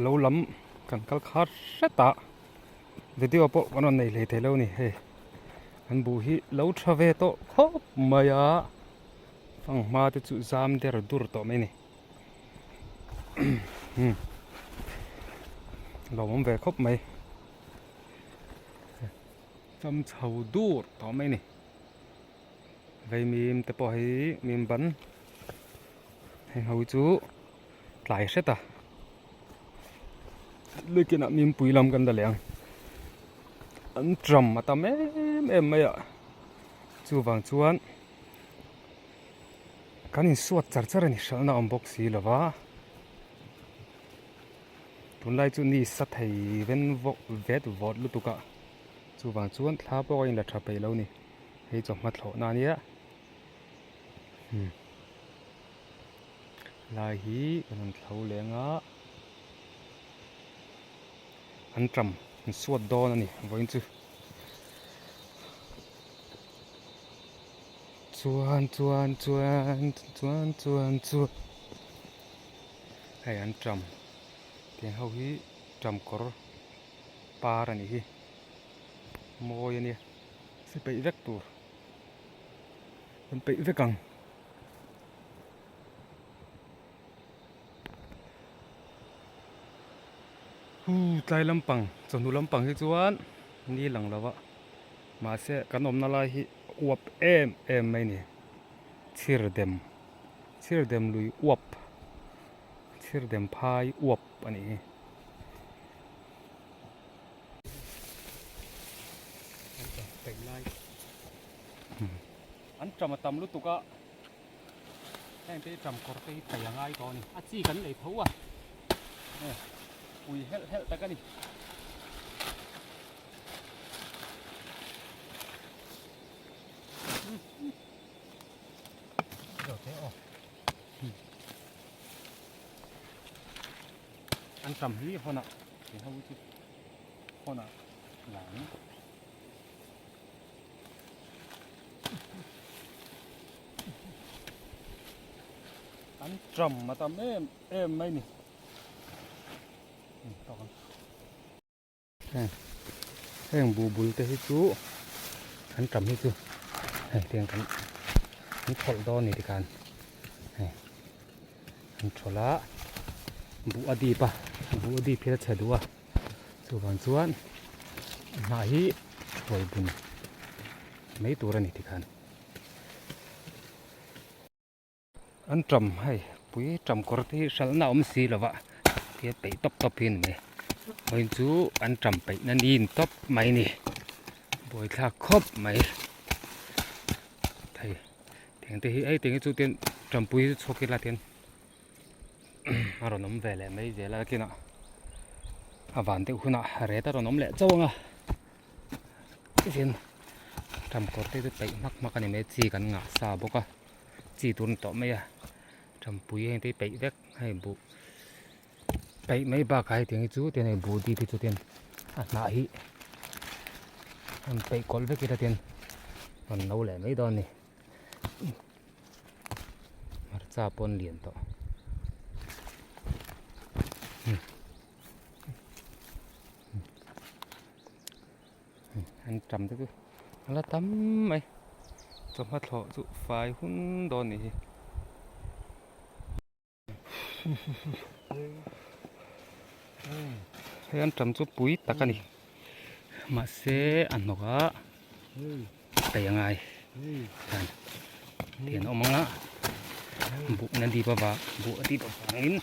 Lo lam kan kal khar hret a, video pawh kan rawn nei hlei thei lo a ni hei. An buh hi lo tha ve tawh khawp mai a, fanghma te chu zam der dur tawh mai a ni. Lawmawm ve khawp mai. Cham chho dur tawh mai a ni. Vaimim te pawh hi mim ban heng ho hi chu tlai hret a lekin ah mimpui lam kan la leh ang an tram a tam em em mai a chuvang chuan kan insuat char char a ni hralhna a awm bawk si lo va tunlai chu ni sa thei ven vawk vet vawt lutuk a chuvang chuan thla pawh a inla tha peih lo a ni hei chawhma thlawhna a nia hmm. Lai hi kan rawn thlo leng a an ṭam an suat dawn a ni vawiin chu chuan chuan chuan chuan chuan chuan hei an ṭam tiang ho hi ṭam kawr par a nih hi mawi a nia si peih vek tur an peih vek ang. Hu tlai lampang chawhnu lampang hi chuan ni lang lo a mahse kan awmna lai hi uap em em mai a ni chhir dem chhir dem lui uap chhir dem phai uap a nih hi. An ṭam a tam lutuk a. Heng te hi ṭam kawr te hi thei a ngai tawh a ni. A chi kan lei tho a, e pui helh helh tak a ni. An ṭam hi hawnah he ho chu hawnah lang. An ṭam a tam em em mai ni. Heng heng buh bul te hi chu an ṭam hi chu heng tiang kan an thawlh dawn a ni tikhan hei an thawlh a buh a dip a buh a dip hi a chhe duh a. Chuvang chuan hnah hi hruai bun mai tur a ni tikhan. An ṭam hei pui ṭam kawr te hi hralhna a awm si lo va tia peih tawp tawp hi a ni mai. Vawiin chu an ṭam peihna niin tawp mai a ni. Buaithlak khawp mai. Thei tiang te hi hei tiang hi chu tian ṭampui chu chhuak ila tian. a rawn awm ve leh mai zel a kinah a van deuh hunah ret a rawn awm leh chauh ang a tin ṭam kawr te chu peih hmak hmak a ni mai chi kan ngah sa bawk a chi tur a ni tawh mai a ṭampui heng te hi peih vek hei buh peih mai bakah hetiang hi chu tian hei buh dip hi chu tian a hnah hi an peih kawlh vek ila tian rawn no leh mai dawn a ni. Hmarcha pawn lian tawh an tam te chu a la tam mai chawhma thlawh chu fai hun dawn a nih hi. Hei an tam chu pui tak a ni mahse a hnawk a tei a ngai khan thian a awm ang a buh na dip avang buh a dip avangin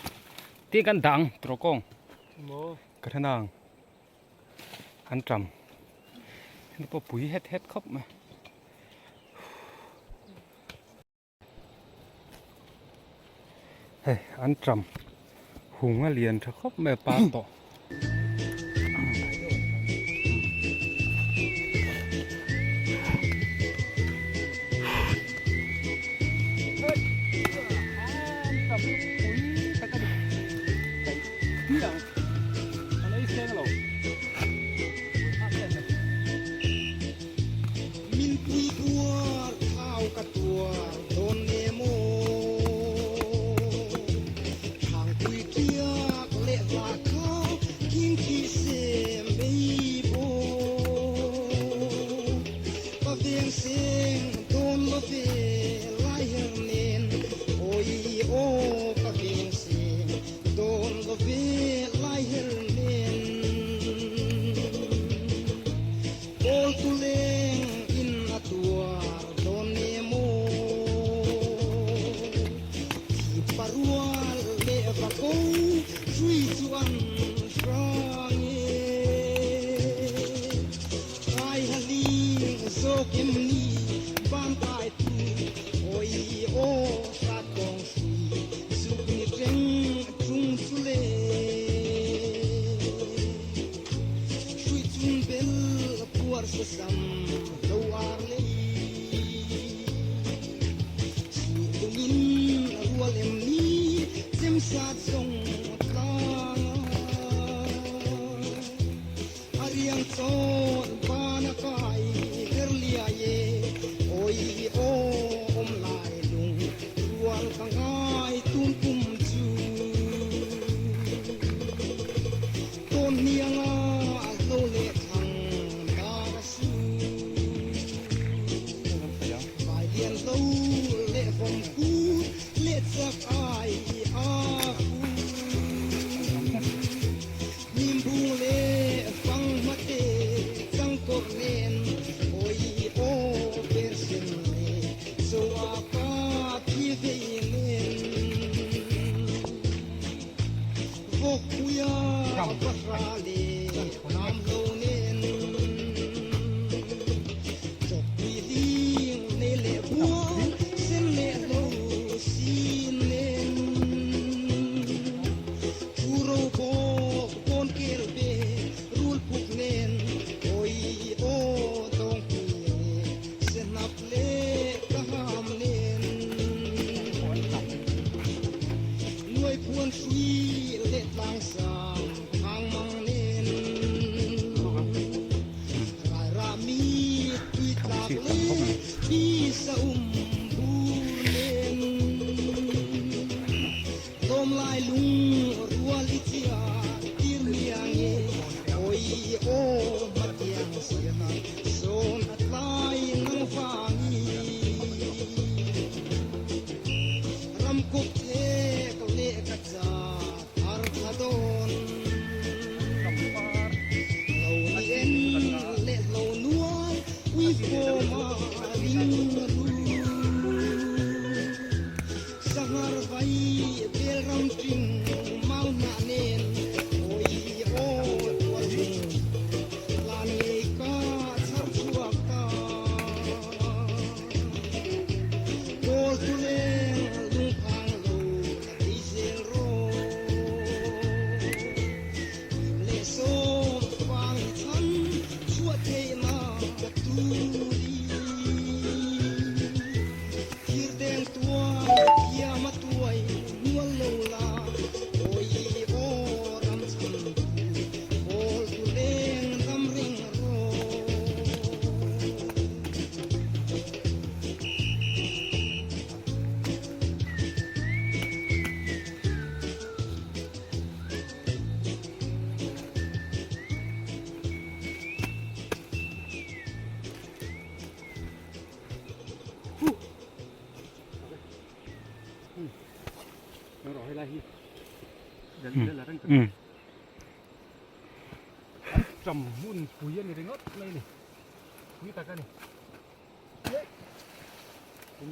tin kan dah ang trawkawng ka hre nang an tam hemi pawh pui het het khawp mai. Hei an ṭam hung a lian ṭha khawp mai a par tawh. Min pui tuar thau ka tuar dawn nge maw? Thangpui tiak leh hla kha. Varual leh vako hrui chu an hrang e. Kai haling zawk em ni ban kai tu awi aw hrat kawng hrui zuk ni teng tung chu le. Hrui chung bel puar sasam lo ar lei. Suh lungin rual em ni chem sat zawng tlang a. A riang chawn ban a kai her liai e, awi aw awm lai lung rual ka ngai tun kum chu. Tawn hnianga lo leh thlang dar a su. Vai lian lo leh vawm khur leh chak ai a fu. Hnim bung leh fang hmate chang kawrh nen awi aw ber sen leh zo a ka thi vei nen. Vawkpuia pahra leh hnam lo nen Chawpui hling nei leh bual sen leh hlo sin nen Thu ro bawk pawn kel ve rul phuk nen Awi aw dawngpui leh sehnap leh ka ham nen. Nuai phuan hrui leh tlang sang thang mang nen Rai ra mi tui tlak leh pi sa um bur nen Lawm lai lung rual i chia tir miang e Oi aw hmatiang siam zawn a tlai nang vangi. Ramkuk thek leh ka cha thar thla dawn. Lo ni en leh lo nuai ui fawm a ring ru. Sanghar vai bel ram ting mau hnah nen awi aw tual hmung lan ngei ka chhar chhuak ta. Kawl tu leng lungphang lo la ti zel rawh. Lim leh sawm vang hi chhan chhuah theihna turi. Thir deng tuai thiam a tuai hnual lo la, awi aw ram chhan tu kawl tu leng dam reng rawh. Ṭam hmun pui a ni ringawt mai a ni. Pui tak a ni.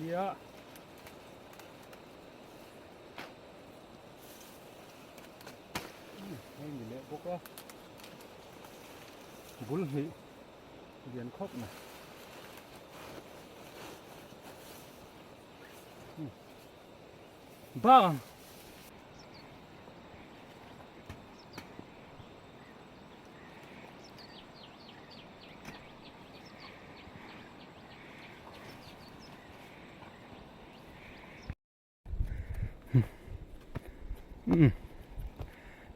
Nia. Hei ni leh bawk a. Bul hnih lian khawp mai. Bang!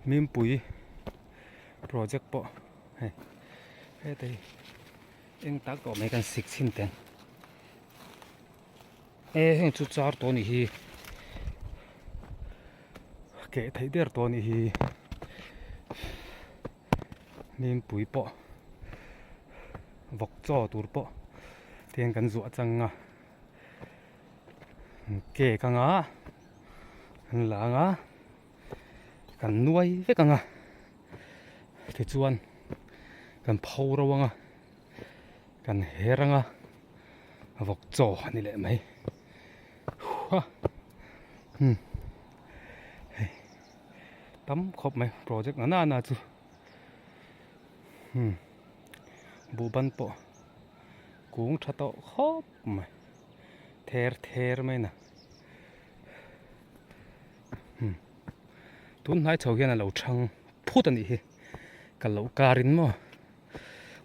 Mimpui project pawh hei heta hi eng tak tawh mai kan sik chhin teng e heng chu char tawh a nih hi keh theih der tawh a nih hi Mimpui pawh vawk chaw tur pawh tihian kan zuah chang a cake anga an la anga kan nuai vek anga tichuan kan pho ro anga kan her anga vawk chaw a ni leh mai. Tam khawp mai project na na chu umm buhban pawh kung tha tawh khawp mai ther ther mai na umm tun hnai chho hian a lo thang phut a nih hi ka lo kar in maw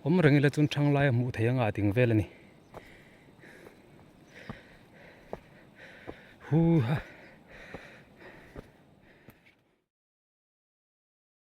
awm reng ila chuan thang lai a hmuh theih anga a ding vel a ni hu ha.